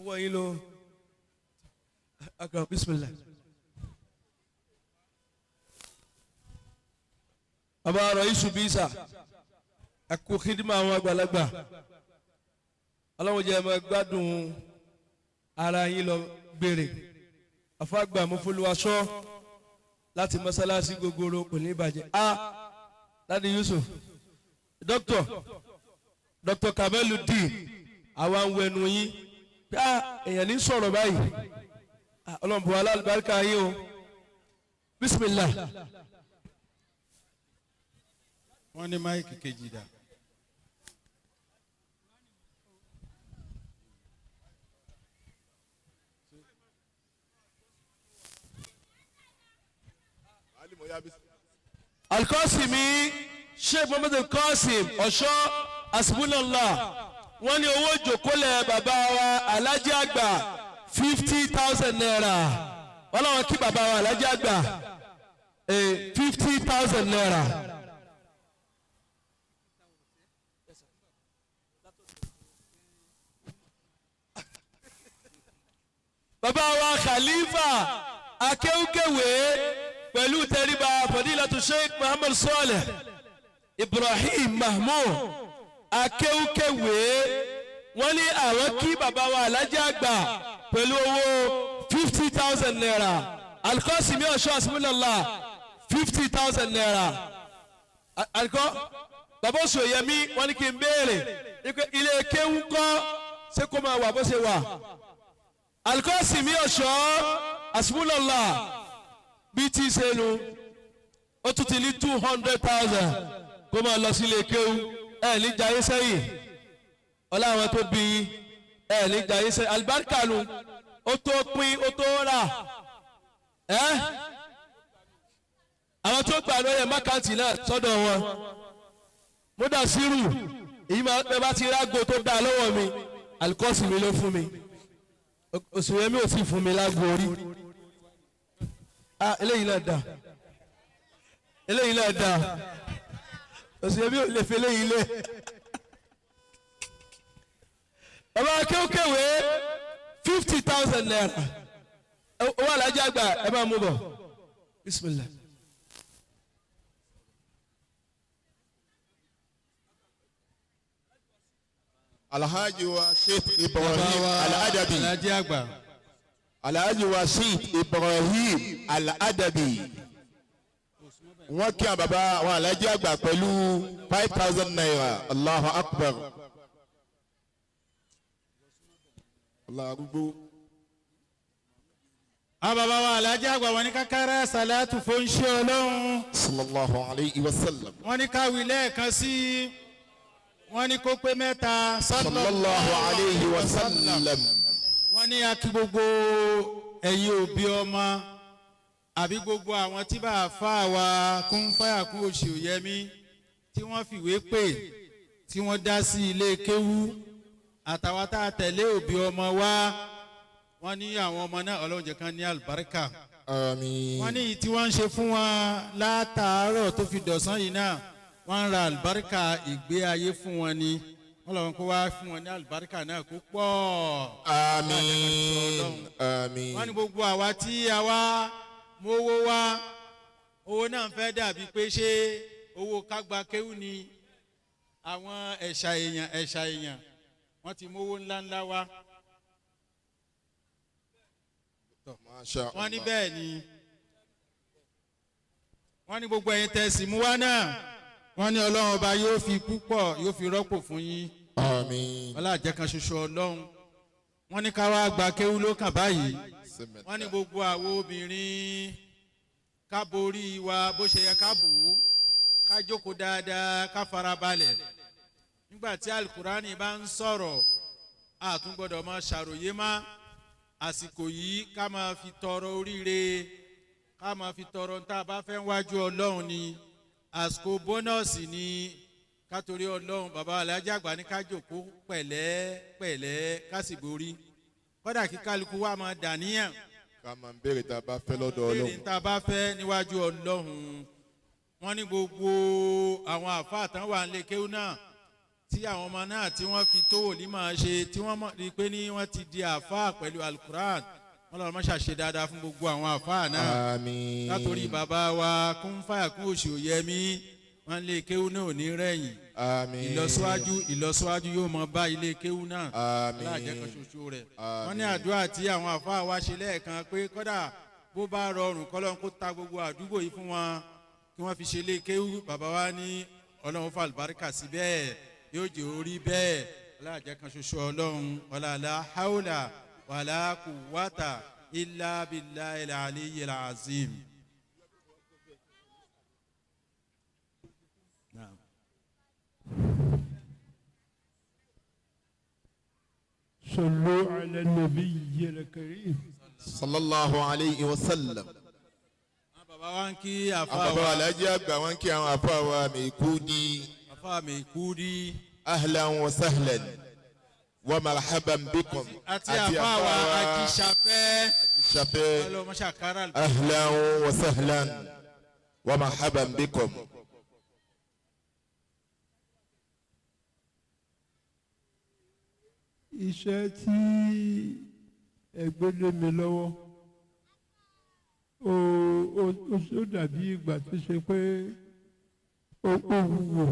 Ọwọ́ yín ló akọ bisimilah. Bàbá ọ̀rọ̀ isu bísà ẹkú xidima àwọn àgbàlagbà ọlọ́wọ́n jẹ́ ẹ máa gbádùn ara yín lọ gbére afágbà mọ́fọlùwàsọ láti mọ́sálásí gogoro kò ní bàjẹ́ a láti Yusuf Dr. Dr. Kamaludeen àwa ń wẹnu yín pé a èèyàn ní sọ̀rọ̀ báyìí ọlọ́mùbọ̀ alálùbáríkà yín o bisimilah. Wọ́n ní máìkì kejì dà. Alikọ́sìmí Sheikh Muhammad Alkasim Ọ̀ṣọ́ asibunala wọ́n ní owó ìjòkólẹ̀ bàbá wa Alhaji Àgbà ₦50,000 wọ́n làwọn kí bàbá wa Alhaji Àgbà ₦50,000. Bàbá wa Khalifa akéwkéwé pẹ̀lú tẹríba Fadilatu Sheikh Muhammad Saleh Ibrahim Mahmoud akéwkéwé wọ́n ní àwọn kí bàbá wa Alhaji Àgbà pẹ̀lú owó ₦50,000 Alikọ́sìmí Ọ̀ṣọ́ asúmúlọ́lá ₦50,000 alikọ́ bàbá Òṣòyẹmí wọ́n ní kí n béèrè ilé kéwú kọ́ ṣé kó máa wà bó ṣe wà. Alikọ́sìmí Ọ̀ṣọ́ asúmúlọ́lá bí tí ṣe nu ó tún ti ní 200,000 kó máa lọ sílé kéwú ẹ̀ ní jayé sẹ́yìn ọlá àwọn tó bí ẹ̀ ní jayé sẹ́yìn alibarika nu ó tó pín ó tó rà ẹ́ àwọn tó gbà lóye mákàntì náà sọ́dọ̀ wọn Mudasiru èyí máa bẹ bá ti rágo tó dáa lọ́wọ́ mi alikọ́sìmí ló fún mi Òṣùwẹ̀mí ò sì fún mi lágbo orí. Ah, eléyìí náà dà, eléyìí náà dà, Òṣùwẹ̀mí ò lè fi eléyìí lé. Bàbá akéwkéwé ₦50,000 owó Alhaji Àgbà ẹ máa mú bọ̀ bisimilah. Alhaji wa Sheikh Ibrahim Al-Adabi. Alhaji Àgbà. Alhaji wa Sheikh Ibrahim Al-Adabi. Wọ́n kí àwọn bàbá àwọn Alhaji Àgbà pẹ̀lú ₦5,000. Allahu Akbar. Allah arúgbó. Àwọn bàbá wa Alhaji Àgbà wọ́n ní kákàrà sàlátù fún ṣé Ọlọ́run. Sallallahu alayhi wa sallam. Wọ́n ní káwí lẹ́ẹ̀kan sí i. Wọ́n ní kó pé mẹ́ta. Sallallahu alayhi wa sallam. Wọ́n ní a kí gbogbo ẹ̀yin òbí ọmọ àbí gbogbo àwọn tí bá a fà wá kún fáyà kún oṣù yẹmí tí wọ́n fìwé pè tí wọ́n dá sí ilé kéwú àtàwọn tá a tẹ̀lé òbí ọmọ wa wọ́n ní àwọn ọmọ náà Ọlọ́run jẹ́ kán ní àlùbáríkà. Àmín. Wọ́n ní èyí tí wọ́n ń ṣe fún wọn látàárọ̀ tó fi dọ̀sán yìí náà wọ́n ń ra àlùbáríkà ìgbé ayé fún wọn ni wọ́n lọ́wọ́ kó wá fún wọn ní àlùbáríkà náà kó pọ̀. Àmín. Àmín. Wọ́n ní gbogbo àwa tí a wá mówó wá owó náà fẹ́ dàbí pé ṣé owó kágbá kéwú ni àwọn ẹ̀ṣà èèyàn ẹ̀ṣà èèyàn wọ́n ti mówó ńláńlá wá. Masha Allah. Wọ́n ní bẹ́ẹ̀ ni wọ́n ní gbogbo ẹ̀yin tẹ̀sí mú wá náà wọ́n ní Ọlọ́run ọba yóò fi púpọ̀ yóò fi rọ́pò fún yín. Àmín. Ọlá àjẹkan ṣoṣo Ọlọ́run. Wọ́n ní ká wá gba kéwú ló kàn báyìí. Wọ́n ní gbogbo àwọn obìnrin ká borí wa bó ṣe yẹ ká bò ó ká jókòó dáadáa ká farabalẹ̀ nígbà tí alukurani bá ń sọ̀rọ̀ a tún gbọ́dọ̀ máa ṣàròyé má àsìkò yìí ká máa fi tọrọ oríire ká máa fi tọrọ tá a bá fẹ́ wájú Ọlọ́run ni àsìkò bónọ́ọ̀sì ni ká torí Ọlọ́run bàbá Alhaji Àgbà ní ká jókòó pẹ̀lẹ́ pẹ̀lẹ́ ká sì borí kódà kí kálukú wa máa dàníyàn Ká máa ń béèrè tá a bá fẹ́ lọ́dọ̀ béèrè Ọlọ́run. tá a bá fẹ́ níwájú Ọlọ́run. Wọ́n ní gbogbo àwọn àfáà tán wà nílé kéwú náà Tí àwọn ọmọ náà tí wọ́n fi tó wòlímọ̀ ṣe, tí wọ́n mọ̀ rí i pé ní wọ́n ti di àáfàá pẹ̀lú Alukuran, wọ́n lọ́ọ́ mọ́ṣà ṣe dáadáa fún gbogbo àwọn àáfàá náà. Àmín. Látòrí bàbá wa kún fàyà kún òṣì òyẹmí, wọ́n lé kéwú náà ò ní rẹ̀yìn. Àmín. Ìlọsíwájú, ìlọsíwájú yóò mọ bá ilé kéwú náà. Àmín. Aláàjẹ kan ṣoṣo rẹ̀. Àmín. Wọ́n ní àdúrà tí àwọn àfáà wa ṣe lẹ́ẹ̀kan pé kódà bó bá rọrùn, kọ́lọ́n kó ta gbogbo àdúgbò yìí fún wọn kí wọ́n fi ṣe ilé kéwú. Bàbá wa ní Ọlọ́run fa àlùbáríkà sí bẹ́ẹ̀, yóò jẹ́ orí bẹ́ẹ̀. Aláàjẹ kan ṣoṣo Ọlọ́run, ọ̀làlá haúlà wàlá kùwátà ilá bìlá ilà aliyyil azim. Naam. صلوا على النبي الكريم. Sallallahu alayhi wa sallam. Àwọn bàbá wa ń kí Àwọn àfáà bàbá wa wa Alhaji àgbà wọn kí àwọn àfáà wa Maikudi. Àfáà Maikudi. Ahlan wa sahlan wa marhaban bikum. Àti àfáà wa Ajíṣafẹ́. Ajíṣafẹ́. Ọlọ́mọṣàkárà. Ahlan wa sahlan wa marhaban bikum. Iṣẹ́ tí ẹ gbé lé mi lọ́wọ́, ó dàbí ìgbà tó ṣe pé ó wúwo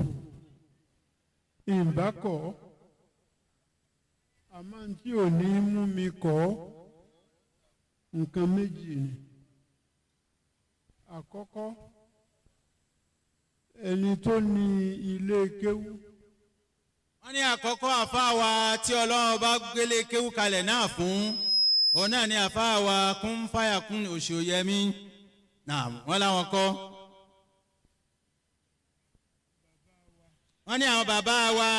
ìbá kọ́, àmọ́ tí ò ní mú mi kọ́, nǹkan méjì ni. Àkọ́kọ́, ẹni tó ní ilé kéwú. Wọ́n ní àkọ́kọ́, àfáà wa tí Ọlọ́run bá gbélé kéwú kalẹ̀ náà fún, òun náà ní àfáà wa kún fáyà kún Òṣòyẹmí náà, wọ́n láwọn kọ́. Wọ́n ní àwọn bàbá wa,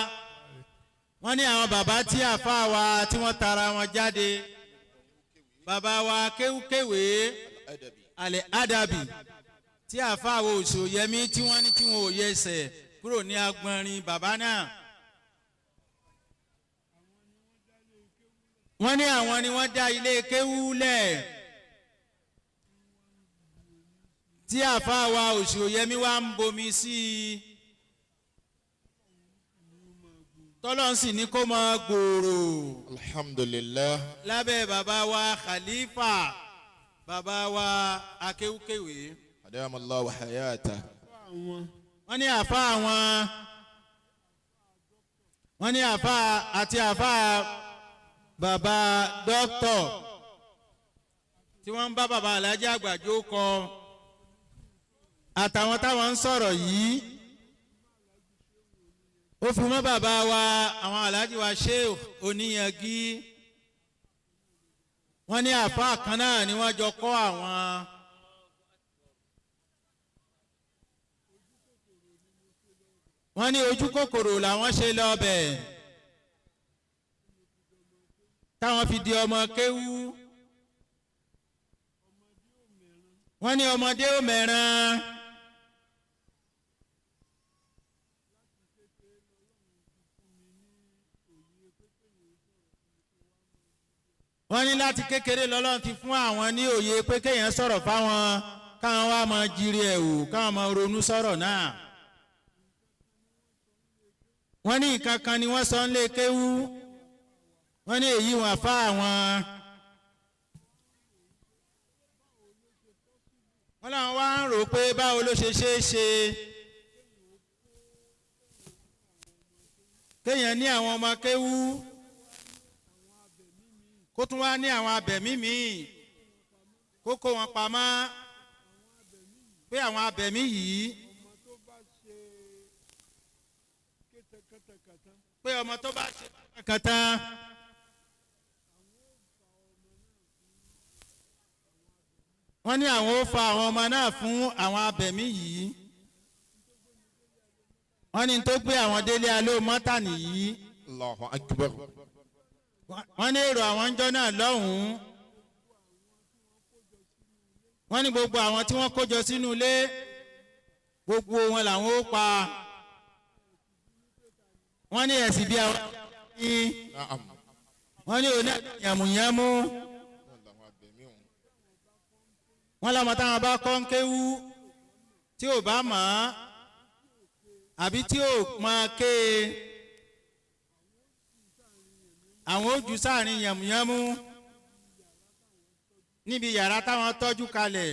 wọ́n ní àwọn bàbá tí àfáà wa tí wọ́n tara wọn jáde, bàbá wa kéwúkéwé alẹ́ ádàbì tí àfáà wa Òṣòyẹmí tí wọ́n ní tí wọn ò yẹsẹ̀ kúrò ní agbọ̀nrín bàbá náà. Wọ́n ní àwọn ni wọ́n dá ilé kéwú lẹ̀ tí àfáà wa Òṣòyẹmí wá ń bomi sí i, tọ́lọ́n sì ní kó máa gbòòrò. Alhamdulillah. Lábẹ́ bàbá wa Khalifa, bàbá wa akéwúkéwé. Adamallahu hayata. Àwọn Wọ́n ní àfáà wọn, wọ́n ní àfáà àti àfáà bàbá dókítọ̀ tí wọ́n ń bá bàbá Alhaji àgbàjọ kọ àtàwọn táwọn ń sọ̀rọ̀ yìí, ó fi mọ́ bàbá wa àwọn Alhaji wa Sheikh Oníyangi. Wọ́n ní àfáà kan náà ni wọ́n jọ kọ́ àwọn. Wọ́n ní ojú kòkòrò làwọn ṣe lọ bẹ̀ táwọn fi di ọmọ kéwú. Wọ́n ní ọmọdé ò mẹ́ràn. Wọ́n ní láti kékeré lọ́lọ́run ti fún àwọn ní òye pé kéèyàn sọ̀rọ̀ fáwọn, káwọn wá máa jírí ẹ̀ wò, káwọn máa ronú sọ̀rọ̀ náà. Wọ́n ní nǹkan kan ni wọ́n sọ ń lé kéwú. Wọ́n ní èyí wọn fá àwọn. Wọ́n làwọn wá ń rò pé báwo ló ṣe ṣeé ṣe kéèyàn ní àwọn ọmọ kéwú, kó tún wá ní àwọn abẹ̀mí míì, kó kó wọn pamọ́, pé àwọn abẹ̀mí yìí, ọmọ tó bá ṣe kátàkátà, pé ọmọ tó bá ṣe kan tán, wọ́n ní àwọn ó fa àwọn ọmọ náà fún àwọn abẹ̀mí yìí. Wọ́n ní tó gbé àwọn délé aló mọ́tà nìyí. Allahu akbar. Wọ́n ní èrò àwọn ńjọ́ náà lọ́hùn-ún, wọ́n ní gbogbo àwọn tí wọ́n kó jọ sínú ilé, gbogbo wọn làwọn ó pa. Wọ́n ní ẹ̀sìn bí àwọn ní Naam. wọ́n ní òní yàmùyàmù. Wọ́n lọ́mọ táwọn bá kọ́ ń kéwú, tí ò bá mọ̀ ọ́ àbí tí ò máa ké e. Àwọn ó jù sáàrin yànmùyánmú níbi yàrá táwọn tọ́jú kalẹ̀.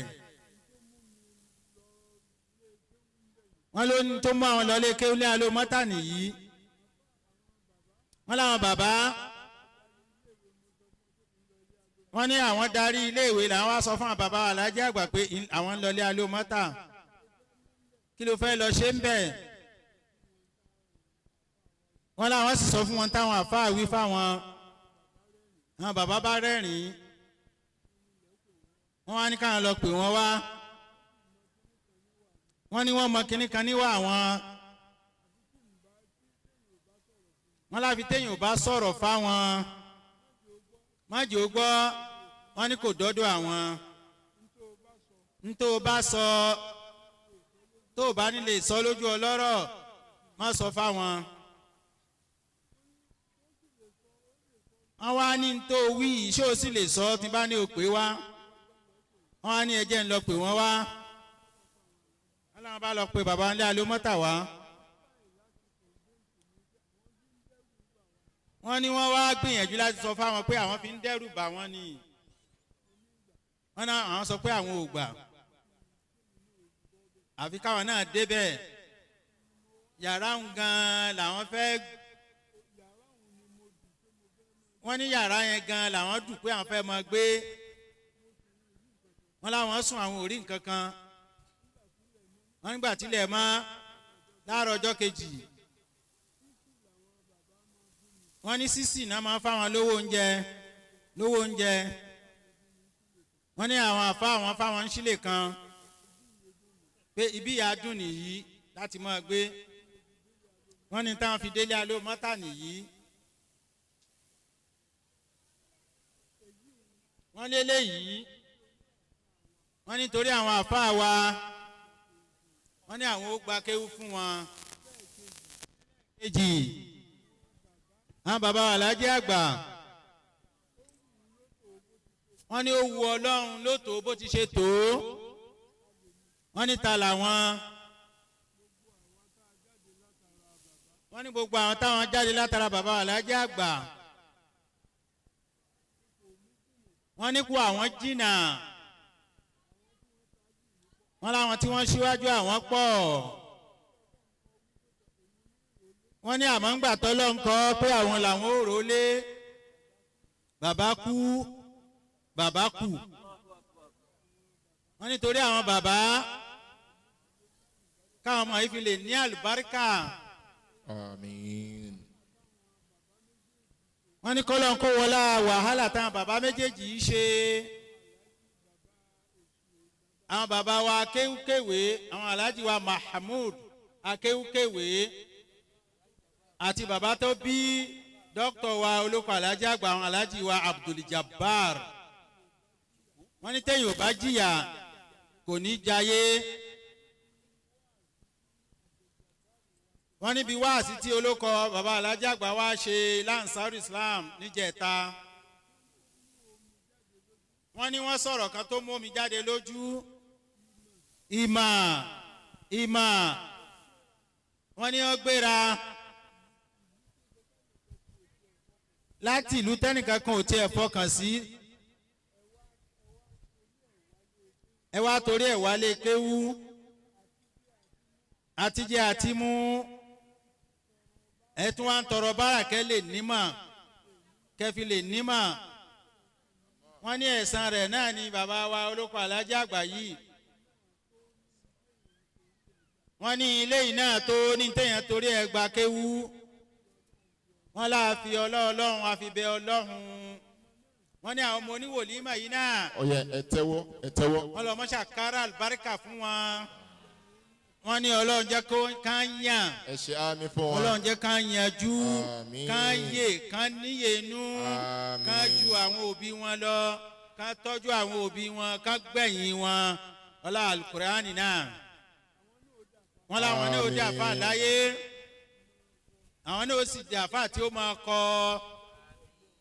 Wọ́n ló ní tó mú àwọn lọlé kéwúlé alómọ́tà nìyí. Wọ́n láwọn bàbá wọ́n ní àwọn darí iléèwé làwọn wá sọ fún àwọn bàbá alájẹ àgbà pé àwọn ń lọlé alómọ́tà, kí ló fẹ́ lọ ṣe ń bẹ̀. Wọ́n láwọn sì sọ fún wọn táwọn àfáà wí fáwọn. Àwọn bàbá bá rẹ́rìn-ín, wọ́n wá ní káwọn lọ pè wọ́n wá. Wọ́n ní wọ́n mọ kinní kan níwá àwọn. Wọ́n láfi téèyàn ò bá sọ̀rọ̀ fáwọn májò gbọ́. Wọ́n ní kò dọ́dọ̀ àwọn. Ntó o bá sọ, tó o bá nílé sọ lójú ọlọ́rọ̀, má sọ fáwọn. Wọ́n wá ní ntó wí yìí, ṣé o sì lè sọ tí bá ní o pè wá? Wọ́n wá ní ẹjẹ́ ń lọ pè wọ́n wá. Wọ́n láwọn bá lọ pe bàbá ńlẹ́ alómọ́tà wá. Wọ́n ní wọ́n wá gbìyànjú láti sọ fáwọn pé àwọn fi ń dẹ́rù bà wọ́n ni. Wọ́n náà àwọn sọ pé àwọn ò gbà, àfi káwọn náà débẹ̀. Yàrá ń gan làwọn fẹ́. Wọ́n ní yàrá yẹn gan làwọn dùn pé àwọn fẹ́ máa gbé. Wọ́n láwọn sùn, àwọn ò rí nǹkan kan. Wọ́n nígbà tílẹ̀ mọ́ láàárọ̀ ọjọ́ kejì, wọ́n ní sísì náà máa ń fáwọn lówó oúnjẹ, lówó oúnjẹ. Wọ́n ní àwọn àfa àwọn fáwọn ń sílè kan pé ibi ìyá dùn nìyí láti máa gbé. Wọ́n ní táwọn fi délé aló mọ́tà nìyí. Wọ́n lé léyìí, wọ́n ní torí àwọn àfa wa, wọ́n ní àwọn ó gba kéwú fún wọn. Kejì, àwọn bàbá wa lájẹ́ àgbà, wọ́n ní ó wu Ọlọ́run lótòó bó ti ṣe tó. Wọ́n ní ta làwọn. Wọ́n ní gbogbo àwọn táwọn jáde látara bàbá wa lájẹ́ àgbà, wọ́n ní kú àwọn jìnnà. Wọ́n láwọn tí wọ́n ṣíwájú àwọn pọ̀. Wọ́n ní àmọ́ ń gbà tọ́lọ́ ń kọ́ pé àwọn làwọn ò rólé. Bàbá kú, bàbá kú. Wọ́n nítorí àwọn bàbá káwọn ọmọ yìí fi lè ní àlùbáríkà. Àmín. Wọ́n ní kọ́lọ́ ń kó wọlá wàhálà táwọn bàbá méjèèjì yìí ṣe. Àwọn bàbá wa akéwkéwé, àwọn aláàjì wa Mahmood akéwkéwé, àti bàbá tó bí dókítà wa olóko aláàjì àgbà, àwọn aláàjì wa Abdul-Jabbar. Wọ́n ní tẹ́yìn ò bá jìyà kò ní jayé. Wọ́n níbi wáàsí tí olóko bàbá aláàjì àgbà wa ṣe láǹsárù Islam níjẹta, wọ́n ní wọ́n sọ̀rọ̀ kan tó mú omi jáde lójú. Ìmà ìmà, wọ́n ní wọ́n gbéra láti ìlú tẹ́nìkan kan ò tiẹ̀ fọkàn sí. Ẹ wá torí ẹ̀ wálé kéwú, àtijẹ́ àti mú, ẹ tún wá ń tọrọ bára kẹ́ lè nímọ̀, kẹ́ fi lè nímọ̀. Wọ́n ní ẹ̀san rẹ̀ náà ni bàbá wa olóko alájà àgbà yìí. Wọ́n ní ilé yìí náà tó ní téèyàn torí ẹ̀ gba kéwú. Wọ́n láà fi ọlọ́ọ̀lọ́run àfi bẹ Ọlọ́run. Wọ́n ní àwọn ọmọ oníwòlímọ̀ yìí náà. Ọyẹ ẹ tẹ́wọ́, ẹ tẹ́wọ́. Wọ́n lọ mọ́ṣá kára àlùbáríkà fún wọn. Wọ́n ní Ọlọ́run jẹ́ kó ká yàn. Ẹ ṣe àmì fún wọn. Ọlọ́run jẹ́ ká yanjú, Àmín. ká yè, ká níyè inú, Àmín. ká ju àwọn òbí wọn lọ, ká tọ́jú àwọn òbí wọn, ká gbẹ̀yìn wọn. Ọlá alukurani náà. Wọ́n láwọn náà ó dé àfa láyé. Àwọn náà ó sì dé àfa tí ó máa kọ,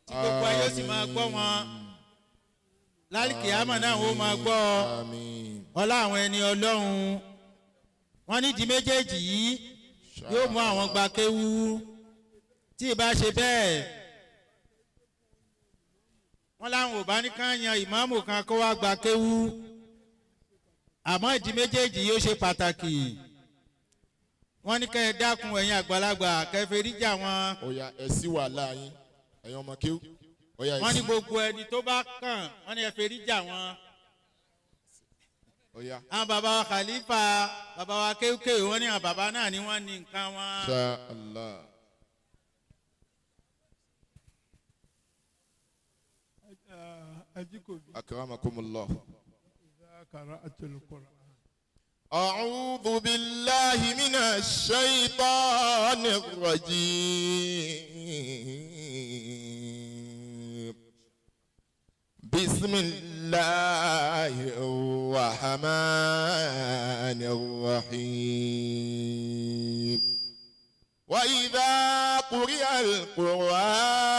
tí gbogbo ayé ó sì máa gbọ́ wọn. Lálìkìyámà náà ó máa gbọ́. Àmín. Ọlá àwọn ẹni Ọlọ́run. Wọ́n ní di méjèèjì yìí yóò mú àwọn gba kéwú. Tí ì bá ṣe bẹ́ẹ̀, Wọ́n láwọn ò bá ní ká yan ìmáàmù kan kó wá gba kéwú, àmọ́ ìdí méjèèjì yóò ṣe pàtàkì. Wọ́n ní kẹ́ ẹ dákun, ẹ̀yin àgbàlagbà, kẹ́ ẹ ferí jà wọn. Ọ̀yà, ẹ̀ sí wàhálà yín, ẹ̀yin ọmọ kéwú. Ọ̀yà, ẹ̀ Wọ́n ní sí. gbogbo ẹni tó bá kàn, wọ́n ní ẹ ferí jà wọn. Ọ̀yà. Àwọn bàbá wa khalifa, bàbá wa kéwkéwé, wọ́n ní àwọn bàbá náà ni wọ́n ní nǹkan wọn. Insha Allah. Ajíkòbí. Akramakumullah. إذا قرأت القرآن. أعوذ بالله من الشيطان الرجيم. بسم الله الرحمن الرحيم. وإذا قرئ القرآن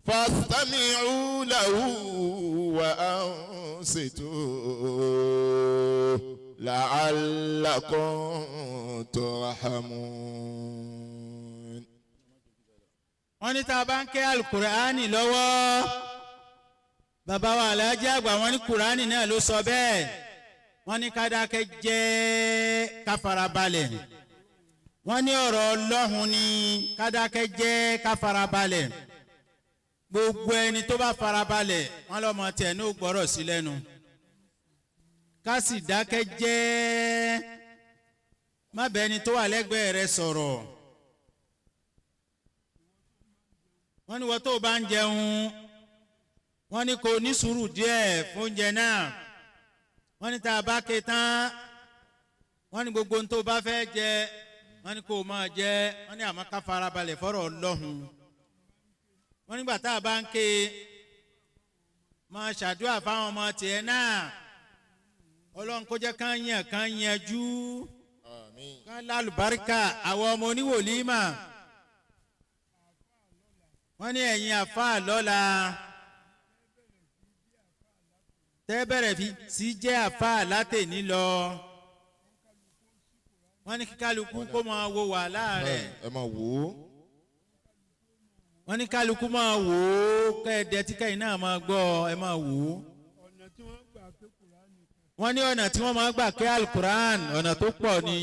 فاستمعوا له وأنصتوا لعلكم ترحمون. Wọ́n ní tá a bá ń ké alukur'ani lọ́wọ́, bàbá wa aláàjì àgbà, wọ́n ní kur'ani náà ló sọ bẹ́ẹ̀. Wọ́n ní ká dákẹ́ jẹ́, ká farabalẹ̀. Wọ́n ní ọ̀rọ̀ Ọlọ́hun ní ká dákẹ́ jẹ́, ká farabalẹ̀. Gbogbo ẹni tó bá farabalẹ̀, wọ́n lọ́mọ tiẹ̀ ní ó gbọ́rọ̀ sí lẹ́nu. Ká sì dákẹ́ jẹ́, má bẹ́ẹ̀ ni tó wà lẹ́gbẹ̀ẹ́ rẹ sọ̀rọ̀. Wọ́n ní wọ́n tó bá ń jẹun, wọ́n ní kò ní sùúrù díẹ̀ fún oúnjẹ náà. Wọ́n ní tá a bá ké tán, wọ́n ní gbogbo ohun tó bá fẹ́ jẹ, wọ́n ní kó o máa jẹ. Wọ́n ní àmọ́ ká farabalẹ̀ fọ́rọ̀ Ọlọ́hun. Wọ́n nígbà tá a bá ń ké, máa ṣàdúrà fáwọn ọmọ tiẹ̀ náà, Ọlọ́run kó jẹ́ kán yàn, kán yanjú. Àmín. Kán lálùbáríkà, àwọn ọmọ oníwòlímà. Wọ́n ní ẹ̀yin àfáà lọ́la tẹ́ bẹ̀rẹ̀ fi sí jẹ́ àfáà látẹ̀ní lọ, wọ́n ní kíkálukú kó máa wo wàhálà rẹ̀. Ẹ máa wò ó. Wọ́n ní kálukú máa wò ó, kẹ́ẹ̀dẹ́ tí kẹ́yìn náà máa gbọ́, ẹ máa wò ó. Ọ̀nà tí wọ́n gbà pé Kùránì kan. Wọ́n ní ọ̀nà tí wọ́n máa gbà ké alukuran, ọ̀nà tó pọ̀ ni.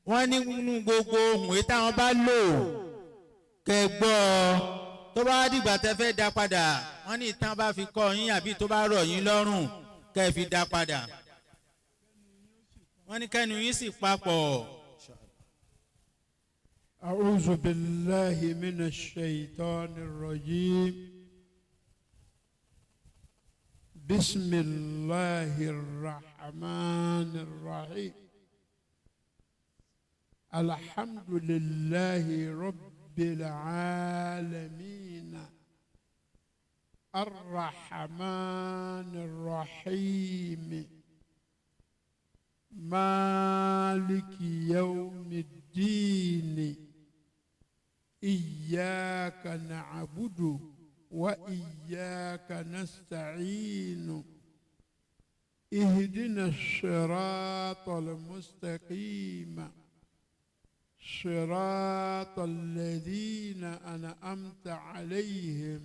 Wọ́n ní nínú gbogbo ohun èyí táwọn bá lò kẹ́ gbọ́, tó bá dìgbà tẹ́ fẹ́ dá padà, wọ́n ní ìtàn bá fi kọ́ yín àbí tó bá rọ̀ yín lọ́rùn kẹ́ fi dá padà. Wọ́n ní kẹ́nu yín sì papọ̀. أعوذ بالله من الشيطان الرجيم. بسم الله الرحمن الرحيم. الحمد لله رب العالمين، الرحمن الرحيم، مالك يوم الدين. إياك نعبد وإياك نستعين. اهدنا الصراط المستقيم، صراط الذين أنعمت عليهم،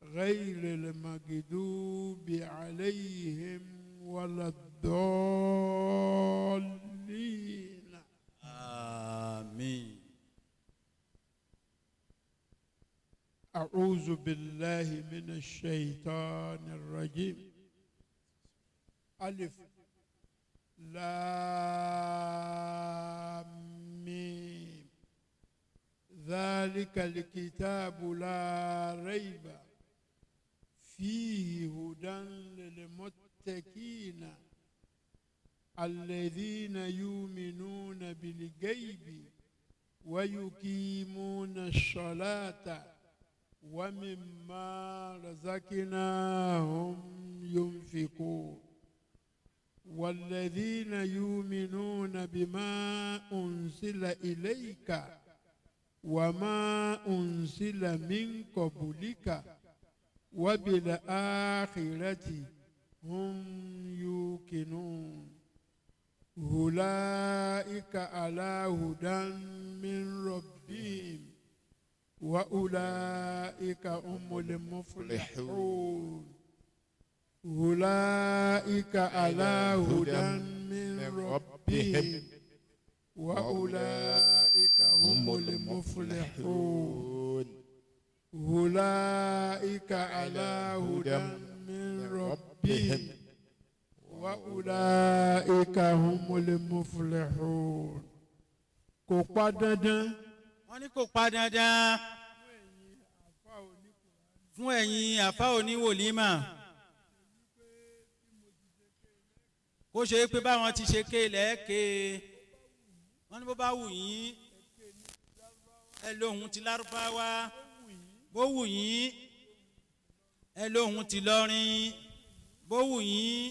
غير المغضوب عليهم ولا الضالين. Àmín. أعوذ بالله من الشيطان الرجيم. ألف لام ميم. ذلك الكتاب لا ريب فيه، هدى للمتقين، الذين يؤمنون بالغيب ويقيمون الصلاة ومما رزقناهم ينفقون، والذين يؤمنون بما أنزل إليك وما أنزل من قبلك وبالآخرة هم يوقنون. أولئك على هدى من ربهم. وأولئك هم المفلحون أولئك على هدى من ربهم وأولئك هم المفلحون أولئك على هدى من ربهم وأولئك هم المفلحون. Kò pa dandan Wọ́n ní kò pa dandan fún ẹ̀yin àfa oníwòlímà kó ṣe é pé báwọn ti ṣe ké lẹ́ẹ̀ké. Wọ́n ní bó bá wù yín, ẹ lóhun ti Lárúbáwá, bó wù yín, ẹ lóhun ti lọ́rin, bó wù yín.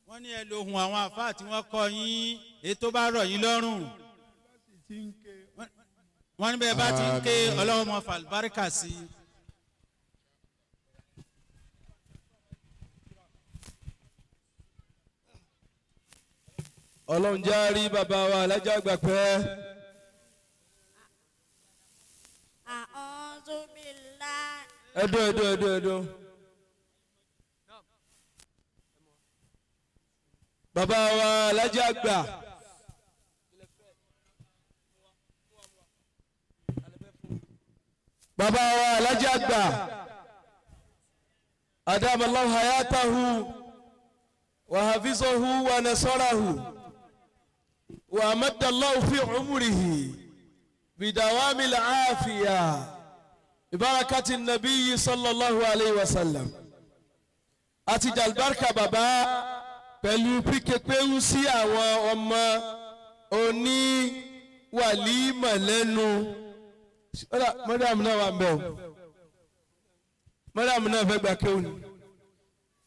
Wọ́n ní ẹ lóhun àwọn àfáà tí wọ́n kọ́ yín, èyí tó bá rọ̀ yín lọ́rùn. Tí ń ké. Wọ́n ní bẹ́ẹ̀ bá ti ń ké, Ọlọ́run mọ fàlùbáríkà sí i. Ọlọ́run jẹ́ rí bàbá wa alájà àgbà pẹ́. أعوذ بالله Ẹdún ẹdún ẹdún ẹdún. Bàbá wa alájà àgbà. Bàbá wa alájà àgbà. Adamallahu hayatahu wa hafizahu wa nasarahu wa amadallahu fi umrihi bidawami al-afiya. ببركة النبي صلى الله عليه وسلم. Àti jàlbárkà bàbá pẹ̀lú píkékéwú sí àwọn ọmọ oní wàlímọ̀ lẹ́nu. Ọ̀dà mọ́dàmù náà wà ń bẹ̀ o, mọ́dàmù náà fẹ́ gba kéwù ni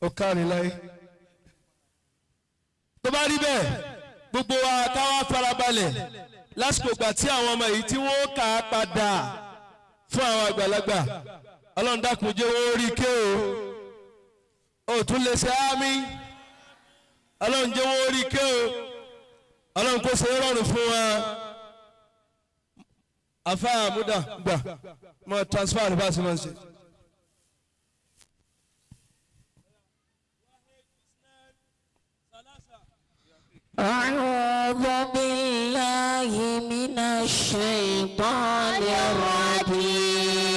ó kárí láyé. Tó bá rí bẹ́ẹ̀, gbogbo wa káwá farabalẹ̀ lásìkò ìgbà tí àwọn ọmọ yìí tí wọ́n kà á padà fún àwọn àgbàlagbà. Ọlọ́run dákun jẹ́ wọ́n rí ké o, ò tún lè ṣe ámì. Ọlọ́run jẹ́ wọ́n rí ké o, Ọlọ́run kò ṣe é rọrùn fún wa. Afa àmúdà gbà mọ transfer rẹ bá a ṣe máa ń ṣe. أعوذ بالله من الشيطان الرجيم.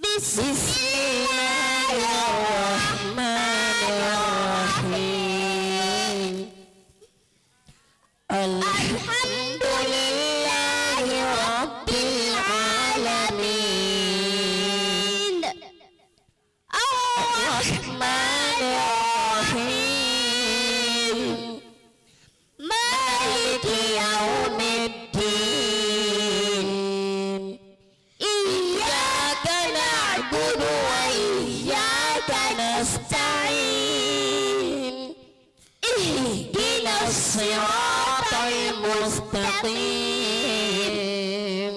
بسم الله الرحمن الرحيم. الحمد لله رب العالمين. الرحمن الرحيم. مالك يوم الدين. إياك نعبد وإياك نستعين. اهدنا الصراط المستقيم.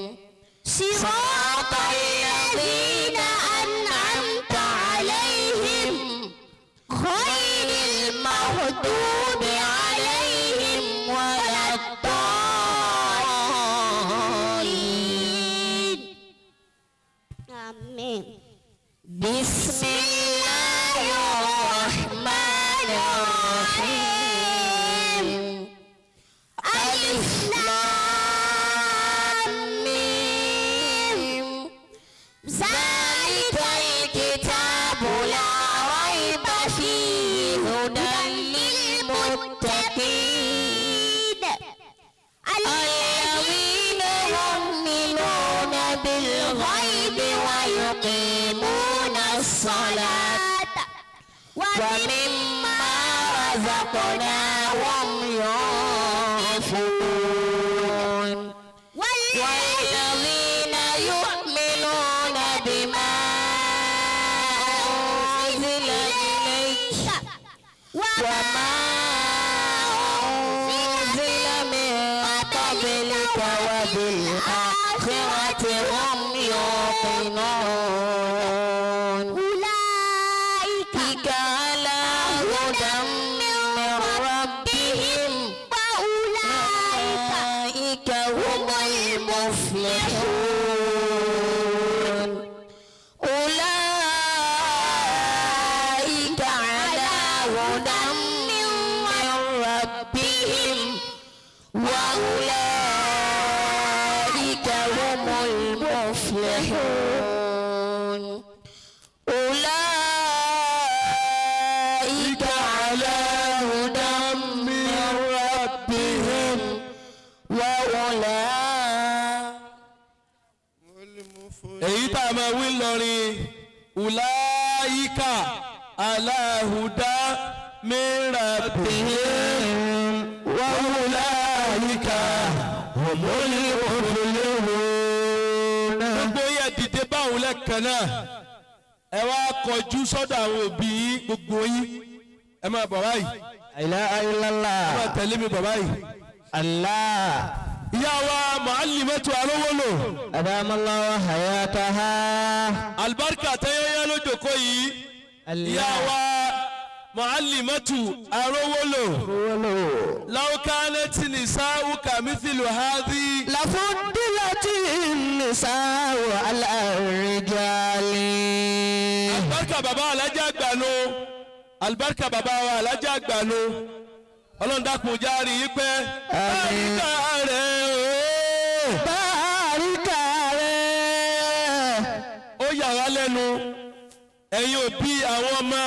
صراط الذين أنعمت عليهم غير المغضوب عليهم ولا الضالين. آمين. بسم الله الرحمن الرحيم. ألف لام ميم. ذلك الكتاب لا ريب فيه هدى للمتقين الذين يؤمنون بالغيب ويقيمون الصلاة ومما رزقناهم ينفقون والذين يؤمنون بما أنزل إليك وما أنزل من قبلك وبالآخرة هم يوقنون. أولئك على هدى من ربهم وأولئك هم المفلحون. هم المفلحون أولئك على هدى من ربهم وأولئك Èyí tá a máa wí lọrin ulaika aláhùdá mìíràn wa ulaika humul muflihun. Gbogbo yẹn dìde báwọn lẹ́ẹ̀kan náà, ẹ wá kọjú sọ́dọ̀ àwọn òbí yín, gbogbo yín ẹ máa bọ̀ báyìí. Ilaha illallah. Ẹ máa tẹ̀lé mi bọ̀ báyìí. Allah. Ìyá wa Muallimatu Arówólò. Adamallahu hayataha. Alibarika tẹ́yẹ́yẹ́ lójókòó yìí. Ìyá wa Muallimatu Arówólò. Law kanat nisa'u kamithilu hadhi. Lafudilati nisa'u ala rijali. Alibarika baba alájà àgbàno. Alibarika baba wa alájà àgbàno. Ọlọ́run dákun járe yìí pẹ́. Àmín. Báríkà rẹ̀ ooo. Báríkà rẹ̀. Ó yà wá lẹ́nu, ẹ̀yin òbí àwọn ọmọ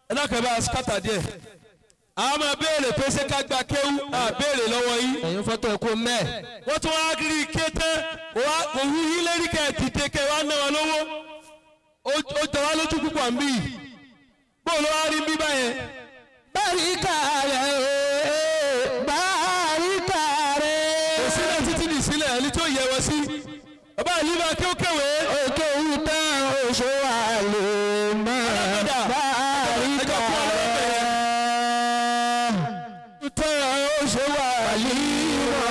ẹ dákun, ẹ bá skata díẹ̀. Àwọn máa béèrè pé ṣé ká gba kéwú, à béèrè lọ́wọ́ yín. Ẹ̀yin fọ́tò ẹ̀kú mẹ́. Wọ́n tún wá rí i kété kò wú yín lérí kẹ́ ẹ̀ dìde kẹ́ ẹ wá ná wọn lówó. Ó jọ wá lójú púpọ̀ ń bí yìí. Bó ló wá rí bí báyẹn? Báríkà rẹ̀ ooo. Báríkà rẹ̀. Kò sílẹ̀ títí dì sílẹ̀ ẹni tó yẹ wọ́n sí. Bàbá yìí máa kí ó kéwèé. Òkè ìtàn oṣù àlè mọ́. Alágbádá. Báríkà rẹ̀. Ìtàn oṣù àlè mọ́.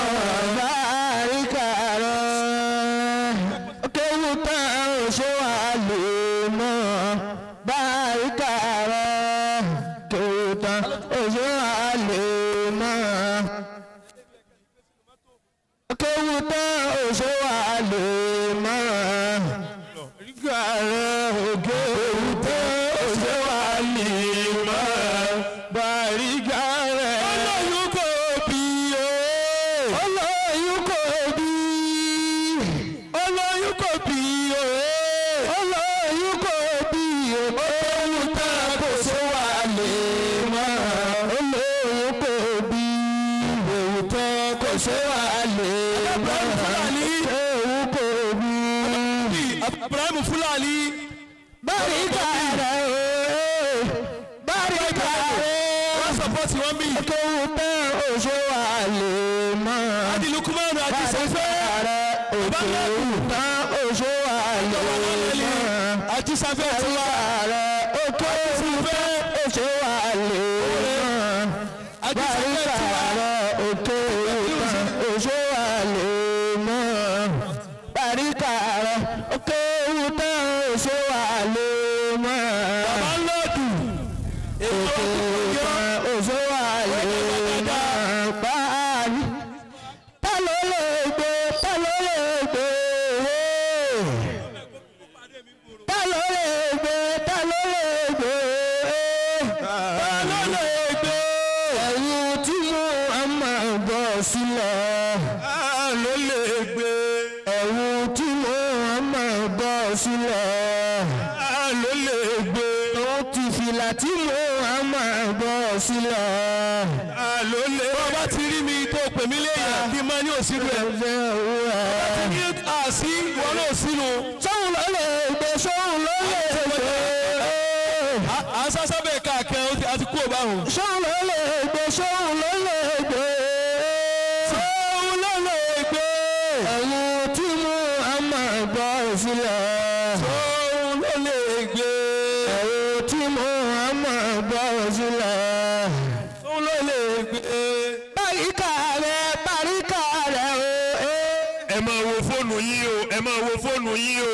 Báríkà rẹ̀. Òkè ìtàn oṣù àlè mọ́. Báríkà rẹ̀. Òkè ìtàn oṣù àlè mọ́. Kéwú tán oṣó àlè mọ́. Gàrẹ́ kéwú tán oṣó àlè mọ́. Bàrígà rẹ̀. Olóyún kò bí o. Olóyún kò bí. Olóyún kò bí o. Olóyún kò bí. Kéwú tán oṣó àlè mọ́. Olóyún kò bí. Kéwú tán oṣó àlè mọ́. Kéwú kò bí. Ibrahim Fúlàní. Báríkà rẹ̀ ooo. Báríkà rẹ̀. Wọ́n sọpọ́tì wọn bí. Kéwú tán oṣó àlè mọ́. Adi Lukumanu àti Sẹ́fẹ́. Báríkà rẹ̀ òkèwú tán oṣó àlè mọ́. Àti Sẹ́fẹ́ tiwa. Báríkà rẹ̀ òkèwú tán oṣó àlè mọ́. Àti Sẹ́fẹ́ Báríkà tiwa. rẹ̀ òkèwú tán oṣó àlè mọ́. Báríkà rẹ̀ òkèwú tán oṣó àlè mọ́. Bàbá ńlọ́ọ̀dù. Ètò ọkùnrin Òṣó àlè báàlì. Ta ló lè gbé? Ta ló lè gbé? Ta ló lè gbé? Ta ló lè gbé? Ta ló lè gbé? Ẹ̀yin tí mo máa gbọ́ sílẹ̀. Ta ló lè gbé? Ẹ̀yin tí mo máa gbọ́ sílẹ̀. Ta ló lè gbé? Tó ti fìlà tí mo máa gbọ́ sílẹ̀. Ta ló lè. Bọ́ bá ti rí mi tó pè mí léèyàn kí n máa ní òsínú ẹ̀. Ní àsí wọn náà sínú. Sóhun ló lè gbé, sóhun ló lè gbé. À ń sásá bẹ́ẹ̀ káàkiri àti kú òbá hùn. Sóhun ló lè gbé, sóhun ló lè gbé. Sóhun ló lè gbé. Ẹ̀yin tí mo máa gbọ́ sílẹ̀. Sóhun ló lè gbé. Ẹ̀yin tí mo máa gbọ́ sílẹ̀. Sóhun ló lè gbé. Báríkà rẹ̀, báríkà rẹ̀ o. Ẹ máa wo fóònù yín o, ẹ máa wo fóònù yín o.